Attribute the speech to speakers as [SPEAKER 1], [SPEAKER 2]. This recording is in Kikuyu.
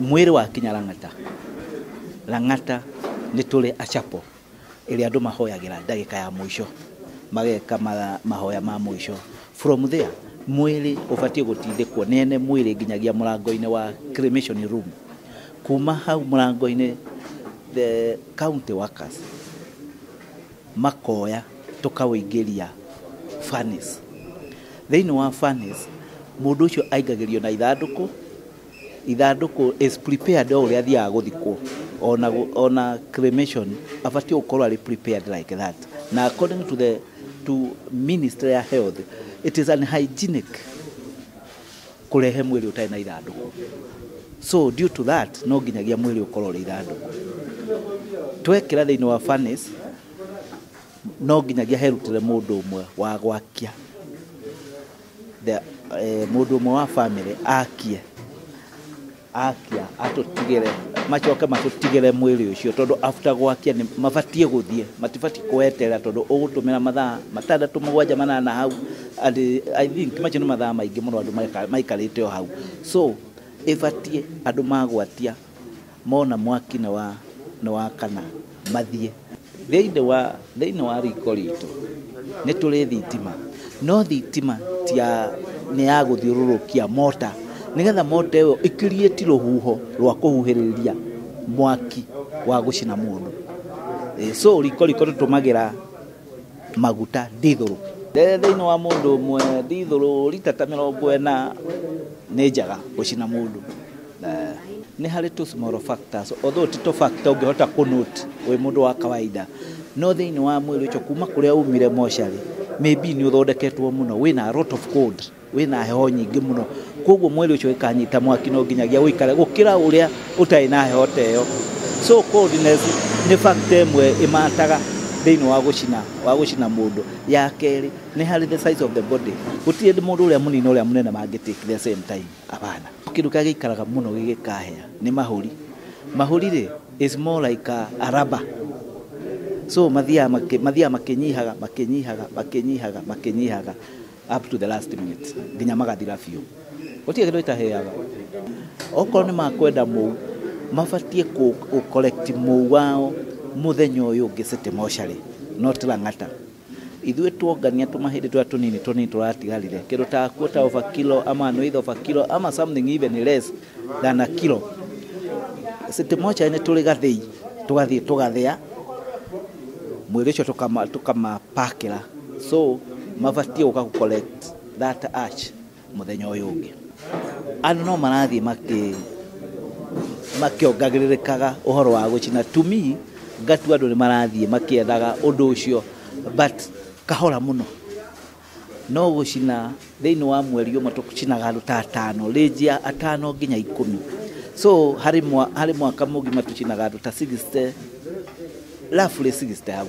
[SPEAKER 1] Mwĩrĩ wakinya Lang'ata, Lang'ata nĩ tũrĩ a chapel ĩrĩa andũ mahoyagĩra ndagĩka ya mũico, mageka mahoya ma mũico. From there mwĩrĩ ũbatiĩ gũtindĩkwo nĩ ene mwĩrĩ nginyagia mũrango-inĩ wa cremation room. Kuma hau mũrango-inĩ the county workers makoya tũkawĩingĩria furnace. Thĩinĩ wa furnace mũndũ ũcio aingagĩrio na ithandũkũ, ithandũkũ is prepared o ũrĩa athiaga gũthikwo, ona cremation abatiĩ gũkorwo arĩ prepared like that. Na according to the Ministry ya Health, it is unhygienic kũrehe mwĩrĩ ũtarĩ na ithandũkũ. So due to that no nginyagia mwĩrĩ ũkorwo ũrĩ ithandũkũ. Twekĩra thĩinĩ wa furnace no nginyagia herutĩre mũndũ ũmwe wa gwakia, mũndũ ũmwe wa family akie, akia atũtigĩre, macoke matũtigĩre mwĩrĩ ũcio, tondũ after gwakia nĩ mabatiĩ gũthiĩ, matibatiĩ kweterera tondũ ũgũtũmĩra mathaa 6 7 8 hau, and I think macio nĩ mathaa maingĩ mũno andũ maikarĩte o hau. So ĩbatiĩ andũ magwatia mona mwaki nĩ wakana mathiĩ. Thĩinĩ wa riko ritũ nĩ tũrĩ thitima, no thitima nĩ ya gũthiũrũrũkia mota nĩgetha mota ĩyo ĩcreate rũhuho rwa kũhuhĩrĩria mwaki wa gũcina mũndũ. So riko tũtũmagĩra maguta ndithũrũ. Thĩinĩ wa mũndũ ũmwe ndithũrũ rita ta 40 nĩ njega gũcina mũndũ. Nĩ harĩ two small factors, although ti tũ factor ũngĩhota kũ note wĩ mũndũ wa kawaida, no thĩinĩ wa mwĩrĩ ũcio kuma kũrĩa umire mocarĩ maybe nĩ ũthondeketwo mũno, wĩna a lot of cold, wĩna heho nyingĩ mũno, koguo mwĩrĩ ũcio ũkanyita mwaki no nginyagia ũikare gũkĩra ũrĩa ũtarĩ na heho ta ĩyo. So coldness nĩ factor ĩmwe ĩmataga thĩinĩ wa gũcina mũndũ. Ya kerĩ nĩ harĩ the size of the body, gũtirĩ mũndũ ũrĩa mũnini ũrĩa mũnene mangĩ take the same time, hapana. Kĩndũ kĩrĩa gĩikaraga mũno gĩgĩkahĩa nĩ mahũri. Mahũri rĩ is more like a rubber, so mathiaga makĩnyihaga makĩnyihaga makĩnyihaga makĩnyihaga up to the last minute nginya magathira biũ. Gũtirĩ kĩndũ gĩtahĩaga. Okorwo nĩ makwenda mũu mabatiĩ kũ collect mũu wao mũthenya ũyũ ũngĩ city mortuary, not Lang'ata. Ithuĩ tuongania tũmahĩndĩ tũrĩa tũnini tũnini tũratigarire, kĩndũ ta quarter of a kilo ama an eighth of a kilo ama something even less than a kilo, city mortuary nĩ tũrĩ gathĩi, tũgathiĩ tũgathĩa mwĩrĩ ũcio tũkamapakĩra. So mabatiĩ gũka kũ collect that ash mũthenya ũyũ ũngĩ. Andũ no marathiĩ makĩongagĩrĩrĩkaga ũhoro wa gũcina. To me ngatua andũ nĩ marathiĩ makĩethaga ũndũ ũcio, but kahora mũno. No gũcina thĩinĩ wa mweri ũmwe tũcinaga andũ ta 5, range ya 5 nginya 10. So harĩ mwaka mũgima tũcinaga andũ ta 60, roughly 60 hau.